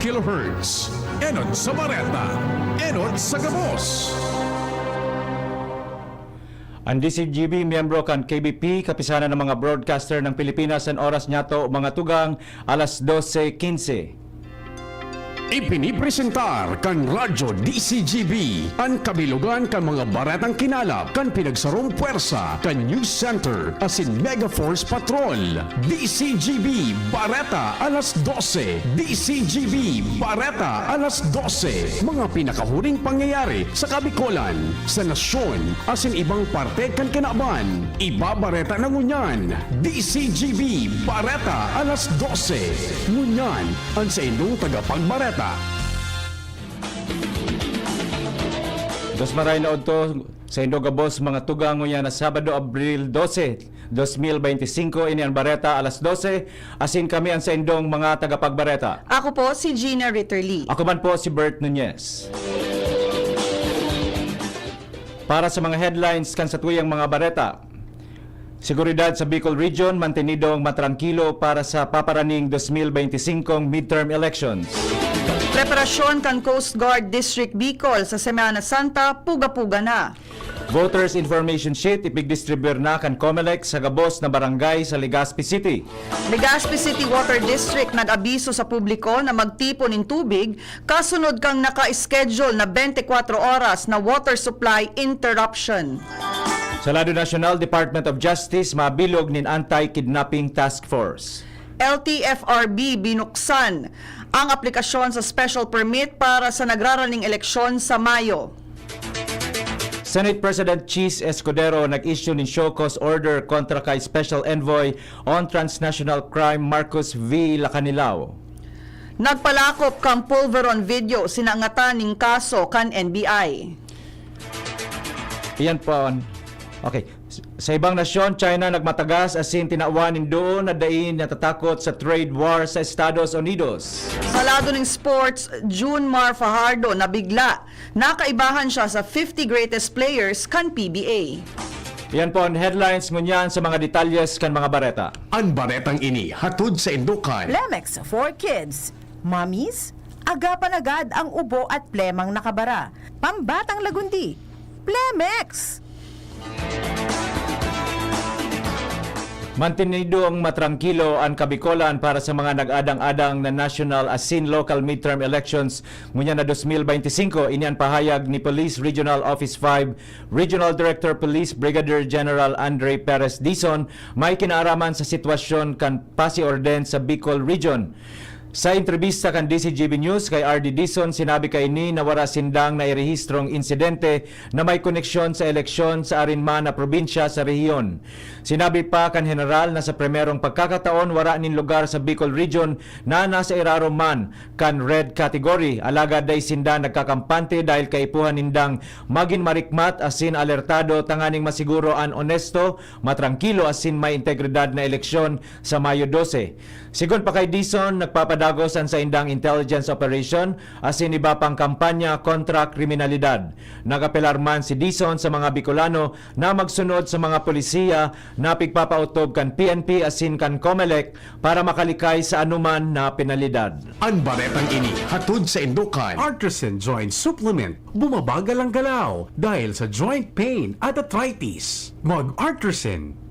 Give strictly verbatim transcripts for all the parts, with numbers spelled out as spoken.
kilohertz. Enot sa bareta, enot sa gabos. Ang D C G B, miyembro kan K B P, Kapisanan ng mga Broadcaster ng Pilipinas, an oras niyato, mga tugang, alas dose quince. Ipinipresentar kan Radyo D C G B an kabilogan kan mga baretang kinalap kan pinagsarong pwersa kan News Center asin Mega Force Patrol. D C G B Bareta alas dose. D C G B Bareta alas dose. Mga pinakahuring pangyayari sa Kabikolan, sa nasyon, asin ibang parte kan kinaban. Ibabareta na ngunyan. D C G B Bareta alas dose. Ngunyan, an saindong tagapagbareta. Dos maray na udto, saindo gabos, mga tugang, ngunyan na Sabado, Abril dose, dos mil beintisinko, ini an Bareta alas dose, asin kami an saindong mga tagapagbareta. Ako po si Gina Ritterly. Ako man po si Bert Nunez. Para sa mga headlines kan satuyang mga bareta, seguridad sa Bicol Region mantenidong matrangkilo para sa paparaning dos mil beintisinko midterm elections. Preparasyon kan Coast Guard District Bicol sa Semana Santa, puga-puga na. Voters Information Sheet ipigdistribuyar na kan Comelec sa gabos na barangay sa Legazpi City. Legazpi City Water District nag-abiso sa publiko na magtipon nin tubig kasunod kan naka-schedule na bente kwatro oras na water supply interruption. Sa lado nasyonal, Department of Justice mabilog nin Anti-Kidnapping Task Force. L T F R B binuksan ang aplikasyon sa special permit para sa nagraraning eleksyon sa Mayo. Senate President Chiz Escudero nag-issue nin show cause order kontra kay Special Envoy on Transnational Crime Marcos V. Lacanilao. Nagpalakop kan Pulveron video sinangatan nin kaso kan N B I. Iyan po. Okay. Sa ibang nasyon, China nagmatagas asin tinawan nin duon na dai natatakot sa trade war sa Estados Unidos. Sa lado nin sports, June Mar Fajardo nabigla. Nakaibahan siya sa fifty greatest players kan P B A. Iyan po an headlines ngunyan. Sa mga detalyes kan mga bareta. An baretang ini hatod saindo kan Plemex for Kids. Mommies, agapan agad ang ubo at plemang nakabara. Pambatang lagundi, Plemex! Mantenidong matrangkilo an Kabikolan para sa mga nag-adang-adang na national asin local midterm elections ngunyan na dos mil beintisinko. Ini an pahayag ni Police Regional Office five Regional Director Police Brigadier General Andre Perez Dizon, may kinaaraman sa sitwasyon kan pasiorden sa Bicol Region. Sa entrebista kan D C G B News kay R D Dizon, sinabi kaini na wara sindang nairehistrong insidente na may koneksyon sa eleksyon sa arin man na probinsya sa rehiyon. Sinabi pa kan Heneral na sa primerong pagkakataon, wara nin lugar sa Bicol Region na nasa irarom man kan red category, alagad dai sinda nagkakampante dahil kaipuhan nindang magin marikmat asin alertado tanganing masiguro an onesto, matrangkilo asin may integridad na eleksyon sa Mayo dose. Sigon pa kay Dizon, nagpapadagos an saindang intelligence operation asin iba pang kampanya kontra kriminalidad. Nag-apelar man si Dizon sa mga Bicolano na magsunod sa mga polisiya na pigpapaotob kan P N P asin kan Comelec para makalikay sa anoman na penalidad. An baretang ini hatod saindo kan Artisan Joint Supplement. Bumabagal ang galaw dahil sa joint pain at arthritis. Mag-Artisan.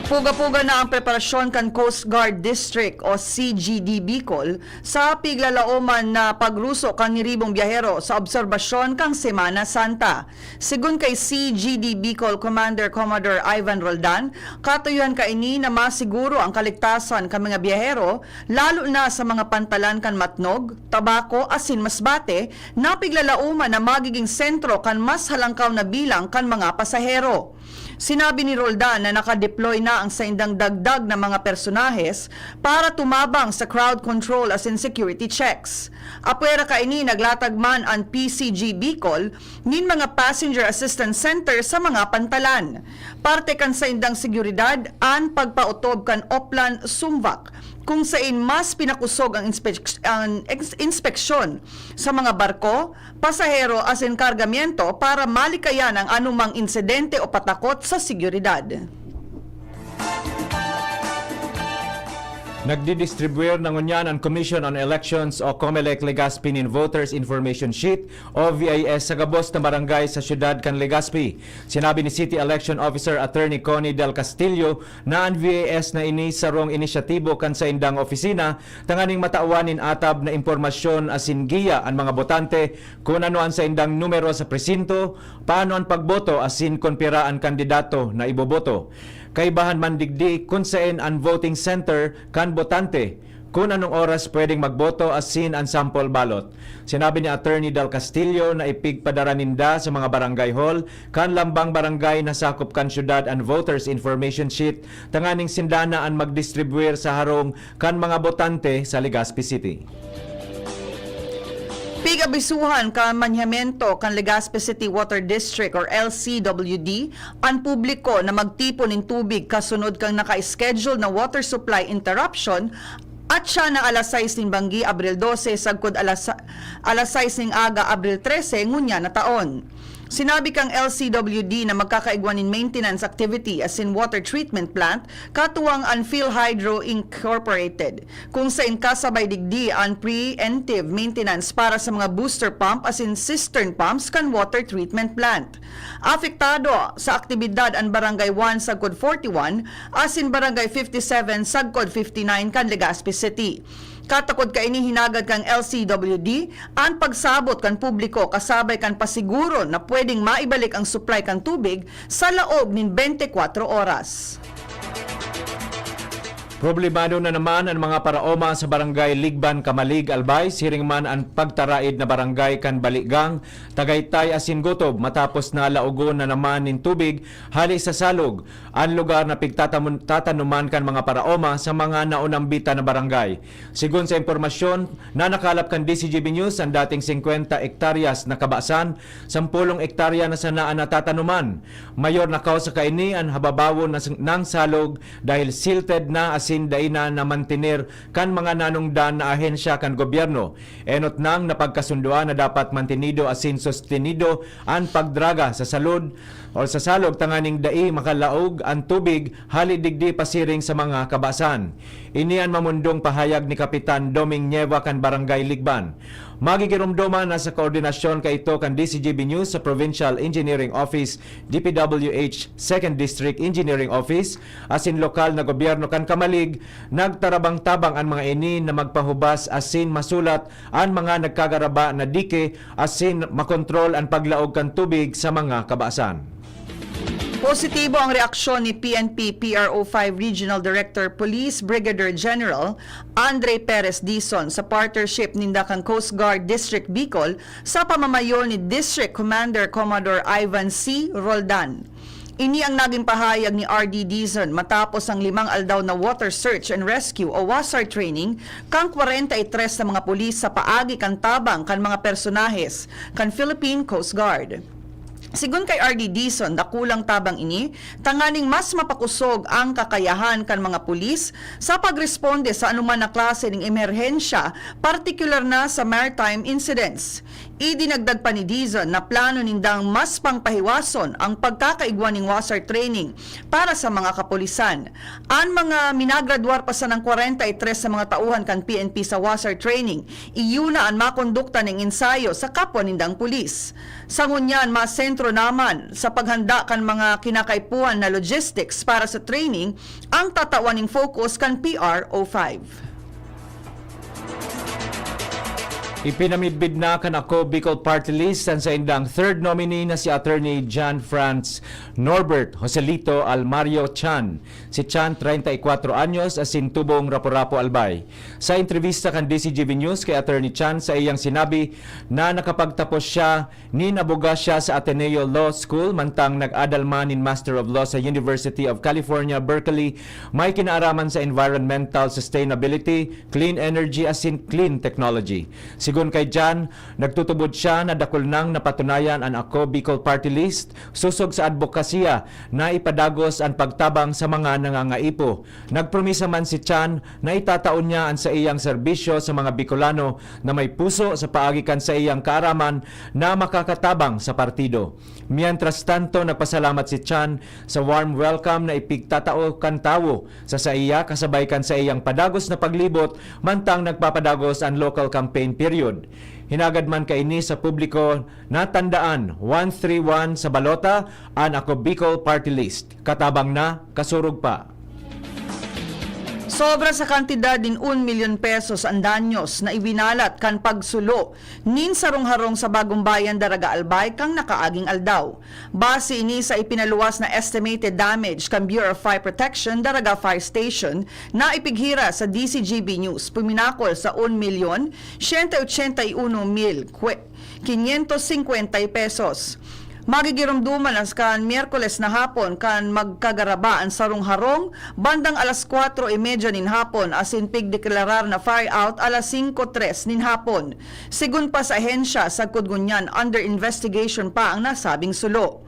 Puga-puga na ang preparasyon kan Coast Guard District o C G D Bicol sa piglalaoman na pagruso kan niribong biyahero sa obserbasyon kan Semana Santa. Sigon kay C G D Bicol Commander Commodore Ivan Roldan, katuyohan kaini na masiguro ang kaligtasan kan mga biyahero, lalo na sa mga pantalan kan Matnog, Tabaco asin Masbate na piglalaoman na magiging sentro kan mas halangkaw na bilang kan mga pasahero. Sinabi ni Roldan na naka-deploy na ang saindang dagdag na mga personahes para tumabang sa crowd control asin security checks. Apwera kaini, naglatag man an P C G Bicol nin mga Passenger Assistance Center sa mga pantalan. Parte kan saindang seguridad an pagpaotob kan Oplan Sumvac, kung sain mas pinakosog ang inspek-, ang ins-, inspeksyon sa mga barko, pasahero asin kargamyento para malikayan ang anumang insidente o patakot sa seguridad. Nagdidistribuyar na ngunyan an Commission on Elections o Comelec Legazpi nin Voters Information Sheet o V I S sa gabos na barangay sa siyudad kan Legazpi. Sinabi ni City Election Officer Attorney Connie Del Castillo na an V I S na ini sarong inisyatibo kan saindang opisina tanganing matawan nin atab na impormasyon asin giya an mga botante kun ano an saindang numero sa presinto, paano an pagboto asin kun pira an kandidato na iboboto. Kaibahan man digdi kun saen an voting center kan botante, kun anong oras pwedeng magboto asin an sample ballot. Sinabi ni Attorney Dal Castillo na ipigpadara ninda sa mga barangay hall kan lambang barangay na sakop kan syudad an voters information sheet tanganing sinda na an magdistribuir sa harong kan mga botante sa Legazpi City. Pig-abisuhan kan manyamento kan Legazpi City Water District or L C W D an publiko na magtipon nin tubig kasunod kan naka-schedule na water supply interruption at siya na alas sais nin banggi, Abril dose, sagkod alas, alas sais nin aga, Abril trese, ngunyan na taon. Sinabi kan L C W D na magkakaigwa nin maintenance activity asin water treatment plant katuwang an PhilHydro Incorporated, kung sain kasabay digdi an preemptive maintenance para sa mga booster pump asin cistern pumps kan water treatment plant. Apektado sa aktibidad an Barangay one sagkod forty-one asin Barangay fifty-seven sagkod fifty-nine kan Legazpi City. Katakod kaini, hinagad kan L C W D an pagsabot kan publiko kasabay kan pasiguron na pwedeng maibalik ang supply kan tubig sa laog nin bente kwatro oras. Problemado na naman an mga paraoma sa Barangay Ligban, Camalig, Albay, siring man an pagtaraid na barangay kan Baligang, Tagaytay asin Gotob matapos na laogon na naman nin tubig hali sa salog an lugar na pigtatamun-, tatanuman kan mga paraoma sa mga naunang bitan na barangay. Sigon sa impormasyon na nakalap kan D C G B News, an dating singkwenta ektaryas na kabasan, sampolong ektarya na sana an natatanuman. Mayor na kausa kaini an hababawon na s-, nang salog dahil silted na asin dai na namantener kan mga nanungdan na ahensya kan gobyerno. Enot nang napagkasundoan na dapat mantenido asin sostenido an pagdraga sa salod o sa salog tanganing dai makalaog an tubig hali digdi pasiring sa mga kabasan. Ini an mamundong pahayag ni Kapitan Doming Nieva kan Barangay Ligban. Magigiromdoman na sa koordinasyon kaito kan D C G B News sa Provincial Engineering Office, D P W H Second District Engineering Office, asin lokal na gobyerno kan Camalig, nagtarabang-tabang an mga ini na magpahubas asin masulat an mga nagkagaraba na dike asin makontrol an paglaog kan tubig sa mga kabasan. Positibo ang reaksyon ni P N P P R O five Regional Director Police Brigadier General Andre Perez Dizon sa partnership ninda kan Coast Guard District Bicol sa pamamayo ni District Commander Commodore Ivan C. Roldan. Ini ang naging pahayag ni R D Dizon matapos ang limang aldaw na water search and rescue o wasar training kan kwarenta y tres na mga pulis sa paagi kan tabang kan mga personahes kan Philippine Coast Guard. Sigon kay R D Dizon, dakulang tabang ini tanganing mas mapakosog ang kakayahan kan mga pulis sa pagresponde sa anoman na klase ning emerhensya, partikular na sa maritime incidents. Idinagdag pa ni Dizon na plano nindang mas pangpahiwason ang pagkakaigwa ning wasar training para sa mga kapulisan. An mga minagradwar pa sanang kwarenta y tres na mga tauhan kan P N P sa wasar training, iyo na an makondukta ning ensayo sa kapwa nindang pulis. Sa ngunyan, masentro naman sa paghanda kan mga kinakaipuhan na logistics para sa training ang tatawan ning focus kan P R O five. Ipinamidbid na kan Ako Bicol Party List an saindang third nominee na si Attorney John Franz Norbert Joselito Almario Chan. Si Chan, treinta y cuatro anyos, asin tubong Rapu-Rapu, Albay. Sa entrebista kan D C G B News kay Attorney Chan, saiyang sinabi na nakapagtapos siya nin aboga siya sa Ateneo Law School, mantang nag-adal man nin Master of Law sa University of California, Berkeley, may kinaaraman sa environmental sustainability, clean energy asin clean technology. Kun kay Jan, nagtutubod siya na dakul nang napatunayan an Ako Bicol Party List sosog sa adbokasiya na ipadagos an pagtabang sa mga nangangaipo. Nagpromisa man si Chan na itatao niya an saiyang serbisyo sa mga Bicolano na may puso sa paagi kan saiyang kaaraman na makakatabang sa partido. Mientras tanto, nagpasalamat si Chan sa warm welcome na ipigtatao kan tawo sa saiya kasabay kan saiyang padagos na paglibot mantang nagpapadagos an local campaign period. Hinagad man kaini sa publiko, natandaan, one three one sa balota an Ako Bicol Party List. Katabang na, kasurog pa. Sobra sa kantidad nin un milyon pesos an danyos na iwinalat kan pagsulo nin sarong harong sa Bagong Bayan, Daraga Albay kan nakaaging aldaw. Base ini sa ipinaluwas na estimated damage kan Bureau of Fire Protection, Daraga Fire Station, na ipighiras sa D C G B News, puminakol sa un milyon siyento ochenta y uno mil kwe-, kinyentos singkwenta pesos. Magigiromdoman na kan Miyerkules na hapon kan magkagaraba an sarong harong bandang alas kwatro y medya nin hapon asin pigdeklarar na fire out alas singko tres nin hapon. Sigon pa sa ahensya, sagkod ngunyan under investigation pa ang nasabing sulo.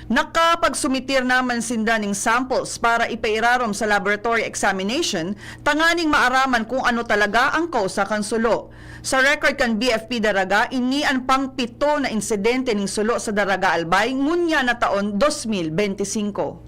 Nakapagsumitir naman sinda ning samples para ipairarom sa laboratory examination tanganing maaraman kung ano talaga ang kausa kan sulo. Sa record kan B F P Daraga, ini an pangpito na insidente nin sulo sa Daraga Albay ngunyan na taon dos mil benti singko.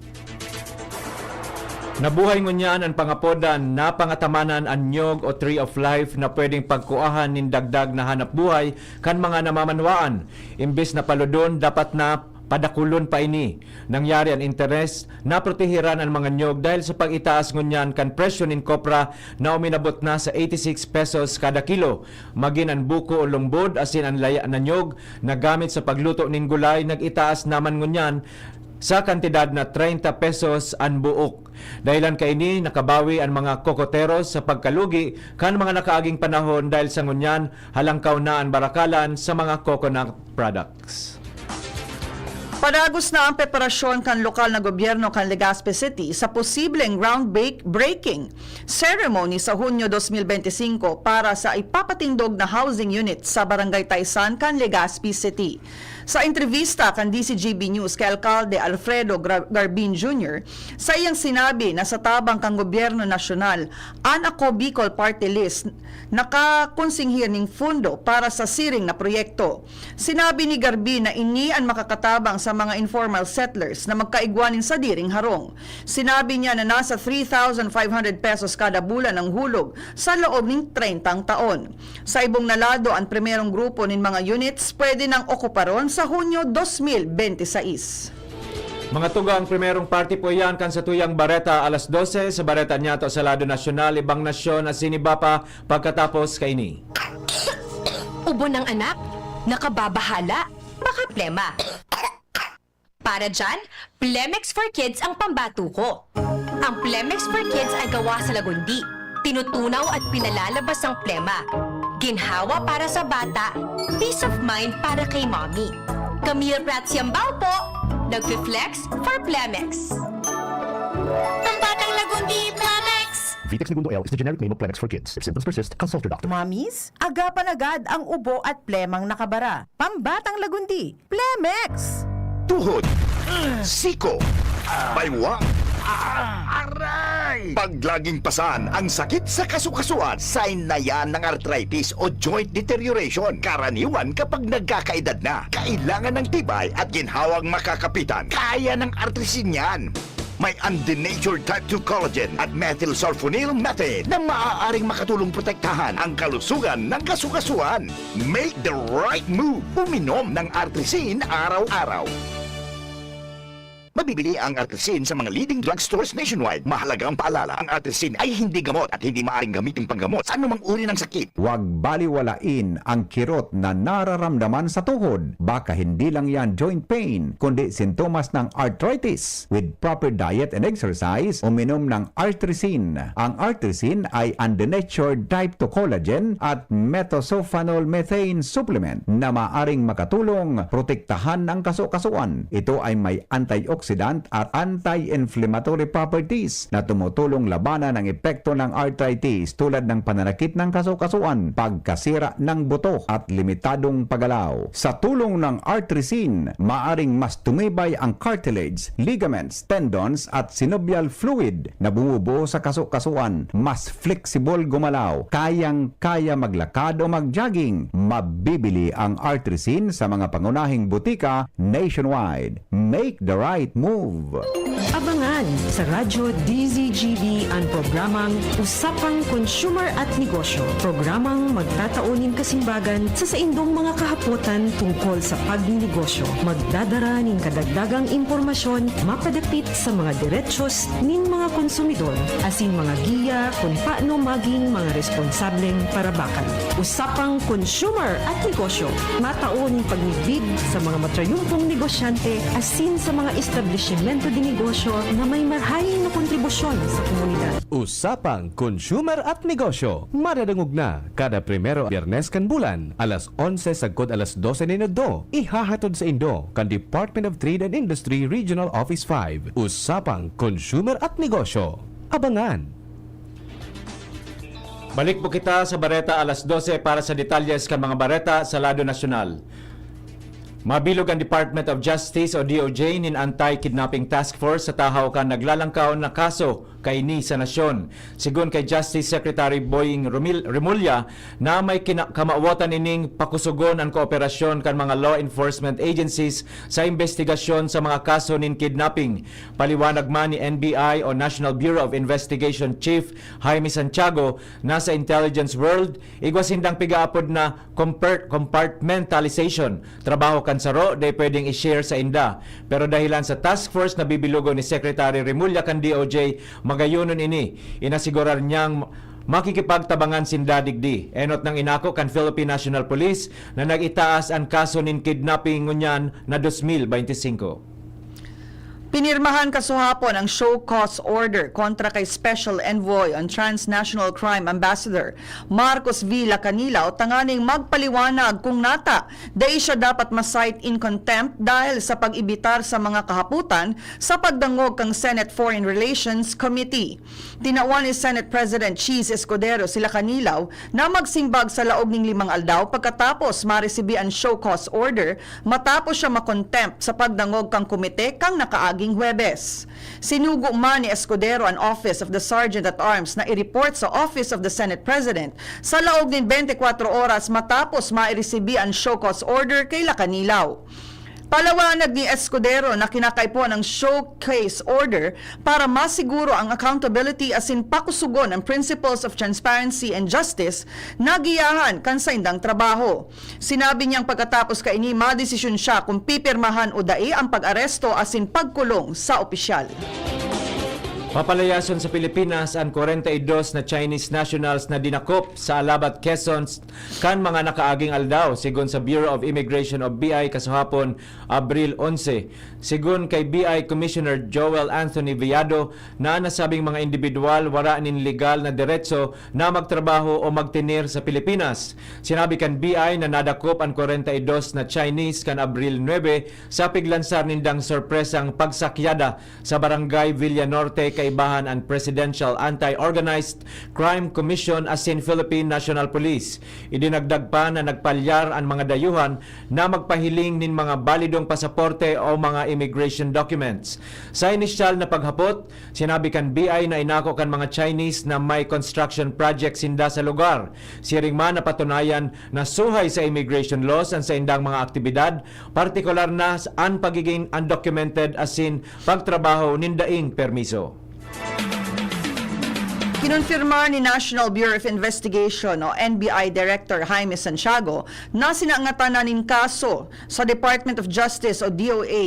Nabuhay ngunyan an pangapodan na Pangatamanan an Niyog o Tree of Life na pwedeng pagkuahan nin dagdag na hanap buhay kan mga namamanwaan. Imbes na paludon, dapat na padakulon pa ini. Nangyari an interes, naprotehiran an mga niyog dahil sa pag-itaas ngunyan kan presyo nin kopra na uminabot na sa eighty-six pesos kada kilo. Magin an buko o lumbod asin an laya na niyog na gamit sa pagluto nin gulay nag-itaas naman ngunyan sa kantidad na treinta pesos an buok. Dahilan kaini, nakabawi an mga kokoteros sa pagkalugi kan mga nakaaging panahon dahil sa ngunyan halangkaw na an barakalan sa mga coconut products. Padagos na ang preparasyon kan lokal na gobyerno kan Legazpi City sa posibleng groundbreak-, breaking ceremony sa Hunyo dos mil benti singko para sa ipapatindog na housing unit sa Barangay Taysan kan Legazpi City. Sa entrebista kan D C G B News kay Alkalde Alfredo Gra-, Garbin Junior, saiyang sinabi na sa tabang kan gobyerno nasyonal, an Ako Bicol Party List nakakonsinghir nin pondo para sa siring na proyekto. Sinabi ni Garbin na ini an makakatabang sa mga informal settlers na magkaigwa nin sadiring harong. Sinabi niya na nasa three thousand five hundred pesos kada bulan ang hulog sa loob nin treintang taon. Sa ibong na lado, an primerong grupo nin mga units pwede nang okuparon sa Hunyo dos mil benti sais. Mga tugang, primerong parte po iyan kan satuyang bareta alas dose. Sa bareta niyato sa lado nasyonal, ibang nasyon asin iba pa pagkatapos kaini. Ubo ng anak? Nakababahala? Baka plema. Para dyan, Plemex for Kids ang pambato ko. Ang Plemex for Kids ay gawa sa lagundi. Tinutunaw at pinalalabas ang plema. Ginhawa para sa bata, peace of mind para kay mommy. Camille Prats Yambao po, nagfi-flex for Plemex. Pambatang Lagundi, Plemex! Vitex Negundo L is the generic name of Plemex for Kids. If symptoms persist, consult your doctor. Mommies, agapan agad ang ubo at plemang nakabara. Pambatang Lagundi, Plemex! Tuhod, siko, baywang, aray! Pag laging pasan ang sakit sa kasukasuan, sign na yan ng arthritis o joint deterioration. Karaniwan kapag nagkakaedad na, kailangan ng tibay at ginhawang makakapitan. Kaya ng Artrisin yan. May undenatured type two collagen at methylsulfonyl methane na maaaring makatulong protektahan ang kalusugan ng kasukasuan. Make the right move. Uminom ng Artrisin araw-araw. Mabibili ang Artrisin sa mga leading drugstores nationwide. Mahalagang paalala, ang Artrisin ay hindi gamot at hindi maaaring gamitin panggamot sa anumang uri ng sakit. Huwag baliwalain ang kirot na nararamdaman sa tuhod. Baka hindi lang yan joint pain, kundi sintomas ng arthritis. With proper diet and exercise, uminom ng Artrisin. Ang Artrisin ay undenatured type two collagen at methylsulfonyl methane supplement na maaring makatulong protektahan ang kasukasuan. Ito ay may antioxidant antioxidant at anti-inflammatory properties na tumutulong labanan ang epekto ng arthritis tulad ng pananakit ng kasukasuan, pagkasira ng buto at limitadong paggalaw. Sa tulong ng Artrisin, maaring mas tumibay ang cartilage, ligaments, tendons at synovial fluid na bumubuo sa kasukasuan, mas flexible gumalaw, kayang-kaya maglakad o mag-jogging. Mabibili ang Artrisin sa mga pangunahing butika nationwide. Make the right move! Abangan sa Radyo D Z G B an programang Usapang Consumer at Negosyo, programang magtatao nin kasimbagan sa saindong mga kahapotan tungkol sa pagnenegosyo. Magdadara nin kadagdagang impormasyon mapadapit sa mga derechos nin mga konsumidor, asin mga giya kun paano maging mga responsableng parabakan. Usapang Consumer at Negosyo, matao nin pagmidbid sa mga matrayumpong negosyante asin sa mga establisimento de negosyo na may marahay na kontribusyon sa komunidad. Usapang Consumer at Negosyo, madadangog na kada primero Biyernes kan bulan, alas onse sagkod alas dose nin udto. Ihahatod saindo kan Department of Trade and Industry Regional Office five. Usapang Consumer at Negosyo. Abangan! Balik po kita sa bareta alas dose para sa detalyes kan mga bareta sa lado nasyonal. Mabilog ang Department of Justice o D O J nin Anti-Kidnapping Task Force sa tahaw kan naglalangkaw na kaso kaini sa nasyon. Sigon kay Justice Secretary Boying Romil-, Remulla na may kina-, kamawatan ining pakusugon an kooperasyon kan mga law enforcement agencies sa imbestigasyon sa mga kaso nin kidnapping. Paliwanag man ni N B I o National Bureau of Investigation Chief Jaime Santiago na sa intelligence world, igwa sindang pigaapod na compart-, compartmentalization. Trabaho kan saro, dai pwedeng i-share sa inda. Pero dahilan sa task force na bibilugon ni Secretary Remulla kan D O J, magayonon ini. Inasigurar niyang makikipagtabangan sinda digdi. Enot nang inako kan Philippine National Police na nag-itaas an kaso nin kidnapping ngunyan na dos mil beinti singko. Pinirmahan kasuhapon ang show cause order kontra kay Special Envoy on Transnational Crime Ambassador Marcos V. Lacanilao tanganing magpaliwanag kung nata dai siya dapat ma-cite in contempt dahil sa pag-ibitar sa mga kahapotan sa pagdangog kan Senate Foreign Relations Committee. Tinawan ni Senate President Chiz Escudero si Lacanilao na magsimbag sa laog ning limang aldaw pagkatapos maresibi an show cause order matapos siya ma-contempt sa pagdangog kan komite kan nakaaging Huwebes. Sinugo man ni Escudero an Office of the Sergeant at Arms na i-report sa Office of the Senate President sa laog nin bente kwatro oras matapos mairesibi an show cause order kay Lacanilao. Palawanag ni Escudero na kinakaipuhan ang show cause order para masiguro ang accountability asin pakusugon ang principles of transparency and justice na giyahan kan saindang trabaho. Sinabi niyang pagkatapos kaini, madesisyon siya kung pipirmahan o dai ang pag-aresto asin pagkulong sa opisyal. Papalayason sa Pilipinas an kwarenta y dos na Chinese nationals na dinakop sa Alabat, Quezon, kan mga nakaaging aldaw, sigon sa Bureau of Immigration o B I kasuhapon, Abril onse. Sigon kay B I Commissioner Joel Anthony Viado na nasabing mga indibidwal wara nin legal na deretso na magtrabaho o magtener sa Pilipinas. Sinabi kan B I na nadakop an kwarenta y dos na Chinese kan Abril nuebe sa piglansar nindang sorpresang pagsakyada sa Barangay Villanorte, kaibahan an Presidential Anti-Organized Crime Commission asin Philippine National Police. Idinagdag pa na nagpalyar an mga dayuhan na magpahiling nin mga balidong pasaporte o mga immigration documents. Sa inisyal na paghapot, sinabi kan B I na inako kan mga Chinese na may construction project sinda sa lugar. Siring man, napatunayan na suhay sa immigration laws an saindang mga aktibidad, partikular na an pagiging undocumented asin pagtrabaho nin daing permiso. Kinonfirmar ni National Bureau of Investigation o N B I Director Jaime Santiago na sinangatanan nin kaso sa Department of Justice o D O A,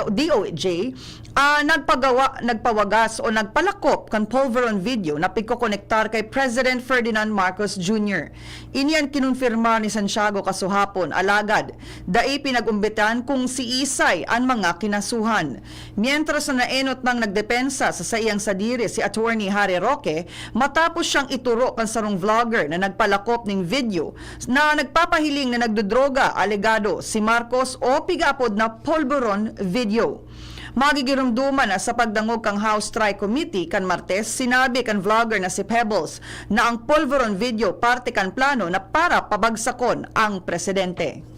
o D O J, ah, nagpagawa, nagpawagas o nagpalakop kan Polvoron video na pigkokonektar kay President Ferdinand Marcos Junior. Ini an kinonfirmar ni Santiago kasuhapon, alagad dai pinag-umbitan kung siisay an mga kinasuhan. Mientras na naenot nang nagdepensa sa saiyang sadiri si Attorney Harry Roque matapos siyang ituro kan sarong vlogger na nagpalakop nin video na nagpapahiling na nagdodroga, alegado si Marcos o pigaapod na Polvoron video. Magigiromdoman na sa pagdangog kan House Tri-Committee kan Martes, sinabi kan vlogger na si Pebbles na ang Polvoron video parte kan plano na para pabagsakon ang presidente.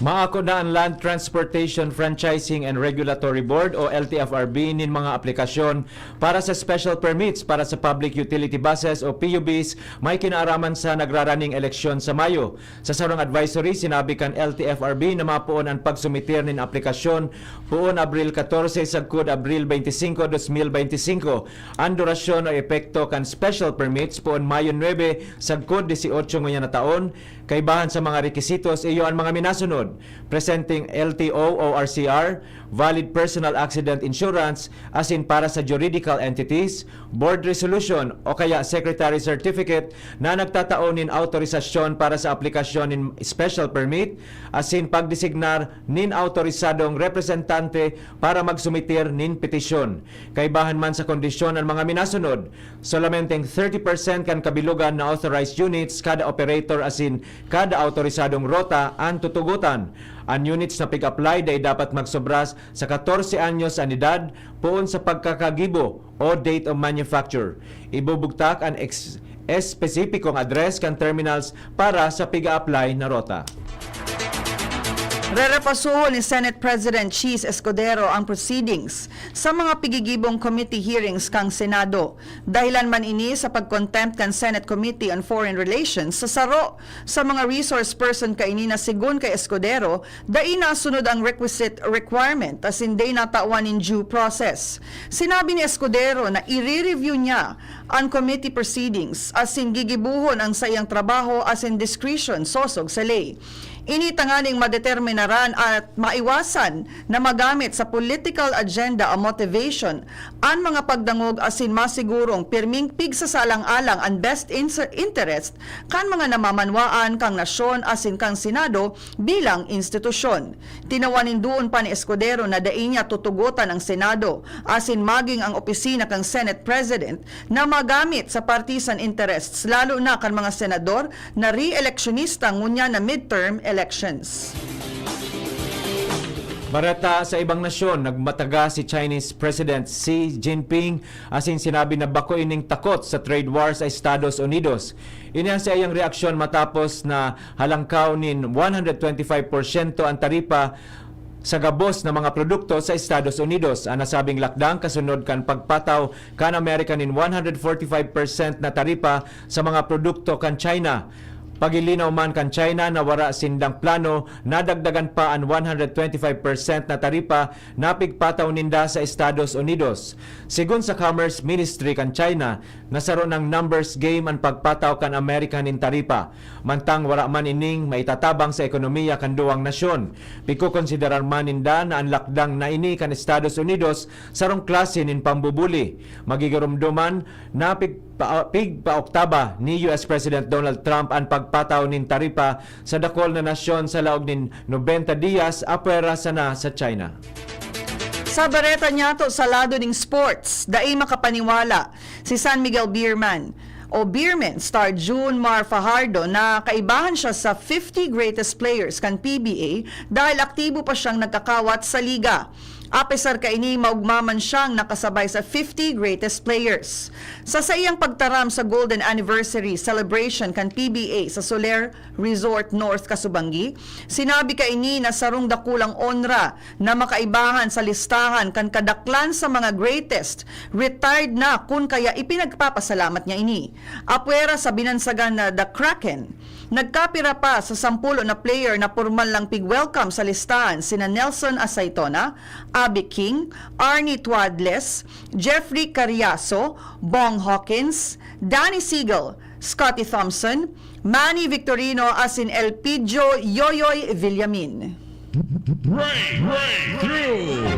Maako na an Land Transportation Franchising and Regulatory Board o L T F R B nin mga aplikasyon para sa special permits para sa public utility buses o P U Bs may kinaaraman sa nagraraning eleksyon sa Mayo. Sa sarong advisory, sinabi kan L T F R B na mapoon an pagsumitir nin aplikasyon poon Abril katorse sagkod Abril beinti singko, dos mil beinti singko. An durasyon o epekto kan special permits poon Mayo nuebe sagkod disiotso ngunyan na taon. Kaibahan sa mga rekisitos, iyo an mga minasunod: presenting L T O o R C R, valid personal accident insurance, asin para sa juridical entities, board resolution o kaya secretary certificate na nagtatao nin autorisasyon para sa aplikasyon nin special permit, asin pagdesignar nin autorisadong representante para magsumitir nin petisyon. Kaibahan man sa kondisyon an mga minasunod: solamenteng thirty percent kan kabilogan na authorized units kada operator asin kada autorisadong rota an tutugotan. An units na pig-apply dai dapat magsobra sa katorse anyos an edad poon sa pagkakagibo o date of manufacture. Ibubugtak an ex-, espesipikong address kan terminals para sa pig-a-apply na rota. Rerepasuhon ni Senate President Chiz Escudero ang proceedings sa mga pigigibong committee hearings kan Senado. Dahilan man ini sa pag-contempt kan Senate Committee on Foreign Relations sa saro sa mga resource person kaini na, segun kay Escudero, dai nasunod ang requisite requirement asin dai natawan nin due process. Sinabi ni Escudero na ire-review niya an committee proceedings asin gigibohon ang saiyang trabaho asin discretion sosog sa ley. Ini tanganing madeterminaran at maiwasan na magamit sa political agenda o motivation an mga pagdangog asin masigurong pirming pigsasalang-alang an best inter-, interest kan mga namamanwaan kan nasyon asin kan Senado bilang institusyon. Tinawan nin duon pa ni Escudero na dai niya tutugotan ang Senado asin maging ang opisina kan Senate President na magamit sa partisan interests, lalo na kan mga senador na re-eleksyonista ngunyan na midterm elections. Bareta sa ibang nasyon, nagmataga si Chinese President Xi Jinping asin sinabi na bako ining takot sa trade war sa Estados Unidos. Ini an saiyang reaksyon matapos na halangkaw nin one hundred twenty-five porsyento an taripa sa gabos na mga produkto sa Estados Unidos. An nasabing lakdang kasunod kan pagpataw kan Amerika nin one hundred forty-five percent na taripa sa mga produkto kan China. Pagilinaw man kan China na wara sindang plano na dagdagan pa an one hundred twenty-five percent na taripa na pigpataw ninda sa Estados Unidos. Segun sa Commerce Ministry kan China, na saro nang numbers game an pagpataw kan Amerika nin taripa. Mantang wara man ining maitatabang sa ekonomiya kan duwang nasyon, pigkokonsiderar man ninda na an lakdang na ini kan Estados Unidos sarong klase nin pambubuli. Magigiromdoman na pigpa-, pigpaoktaba ni U S President Donald Trump an pagpataw nin taripa sa dakul na nasyon sa laog nin nobenta diyas apwera sana sa China. Sa bareta niyato sa lado ning sports, dai makapaniwala si San Miguel Beerman o Beerman star June Mar Fajardo na kaibahan siya sa fifty greatest players kan P B A dahil aktibo pa siyang nagkakawat sa liga. Apesar kaini, maogma man siyang nakasabay sa fifty greatest players. Sa saiyang pagtaram sa Golden Anniversary Celebration kan P B A sa Soler Resort North Kasubanggi, sinabi kaini na sarong dakulang onra na makaibahan sa listahan kan kadaklan sa mga greatest retired na, kun kaya ipinagpapasalamat niya ini. Apwera sa binansagan na The Kraken, nagkapira pa sa sampulo na player na pormal lang pig-welcome sa listahan sina Nelson Asaitona, Abe King, Arnie Tuadles, Jeffrey Cariaso, Bong Hawkins, Danny Siegel, Scotty Thompson, Manny Victorino asin Elpidio Yoyoy Villamin. Break, breakthrough!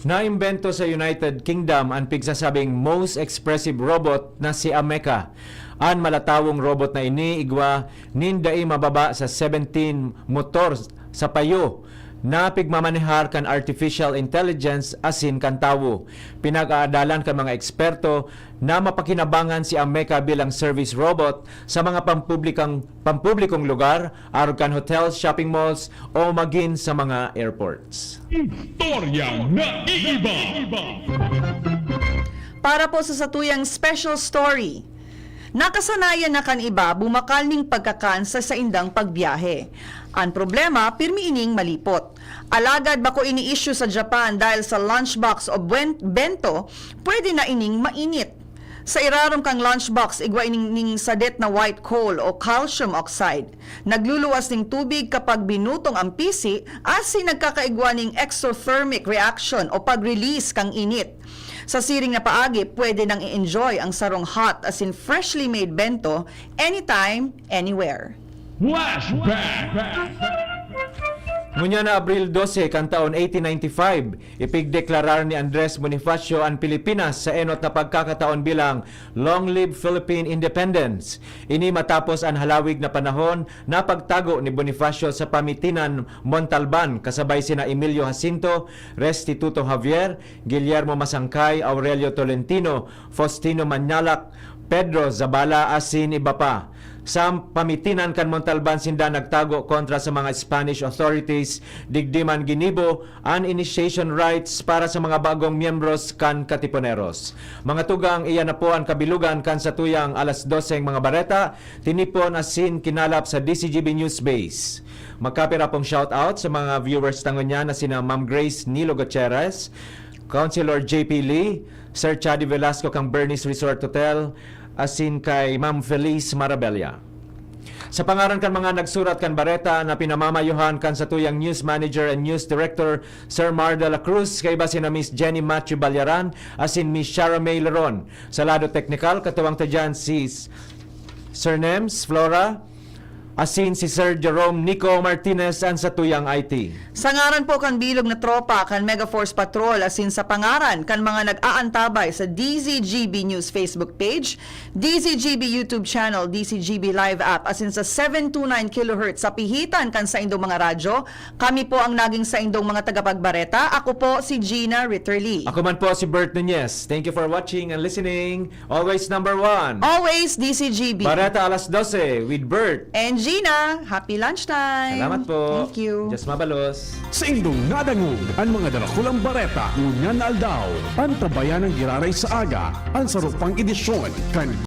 Naimbento sa United Kingdom an pigsasabing most expressive robot na si Ameca. An malatawong robot na ini igwa nin dai mababa sa seventeen motor sa payo na pigmamanehar kan artificial intelligence asin kan tawo. Pinag-aadalan kan mga eksperto na mapakinabangan si Ameca bilang service robot sa mga pampublikang, pampublikong lugar, arog kan hotels, shopping malls, o magin sa mga airports. Istoryang naiiba. Para po sa satuyang special story, nakasanayan na kan iba bumakal ning pagkakan sa saindang pagbiyahe. An problema, pirmi ining malipot. Alagad bako ini issue sa Japan dahil sa lunchbox o buen-, bento, pwede na ining mainit. Sa irarom kan lunchbox, igwa ining ning sadet na white coal o calcium oxide. Nagluluwas ning tubig kapag binutong ang pisi, asin nagkakaigwa ning exothermic reaction o pag-release kan init. Sa siring na paagi, pwede nang i-enjoy ang sarong hot asin freshly made bento anytime, anywhere. Flashback! Ngunyan na Abril dose kan taon eighteen ninety-five, ipigdeklarar ni Andres Bonifacio an Pilipinas sa enot na pagkakataon bilang Long Live Philippine Independence. Ini matapos an halawig na panahon na pagtago ni Bonifacio sa Pamitinan, Montalban, kasabay sina Emilio Jacinto, Restituto Javier, Guillermo Masangkay, Aurelio Tolentino, Faustino Mañalac, Pedro Zabala asin iba pa. Sa pamitinan kan Montalban sinda nagtago kontra sa mga Spanish authorities, digdi man ginibo an initiation rites para sa mga bagong miyembros kan Katipuneros. Mga tugang, iyan na po an kabilugan kan satuyang alas doseng mga bareta, tinipon asin kinalap sa D C G B News Base. Magkapira pong shoutout sa mga viewers ta ngunyan na sina Ma'am Grace Nilo Gutierrez, Councilor J P Lee, Sir Chadi Velasco kang Bernice Resort Hotel, asin kay Ma'am Feliz Marabella. Sa pangaran kan mga nagsurat kan bareta na pinamamayohan kan satuyang news manager and news director, Sir Mar de la Cruz, kaiba sina Miss Jenny Matthew Balyaran asin Miss Shara May Leron. Sa lado teknikal, katuwang ta dyan si S-, Sir Nems, Flora, asin si Sir Jerome Nico Martinez an satuyang I T. Sa ngaran po kan bilog na tropa kan Mega Force Patrol asin sa pangaran kan mga nag-aantabay sa D Z G B News Facebook page, D Z G B YouTube channel, D Z G B Live app, asin sa seven two nine kilohertz sa pihitan kan saindong mga radyo, kami po ang naging saindong mga tagapagbareta. Ako po si Gina Ritterly. Ako man po si Bert Nunez. Thank you for watching and listening. Always number one. Always D Z G B. Bareta alas dose with Bert. And Gina, happy lunchtime. Salamat po. Thank you. Diyos mabalos. Saindong nadangog an mga darakulang bareta ngunyan na aldaw. Antabayan an giraray sa aga, an saro pang edisyon kan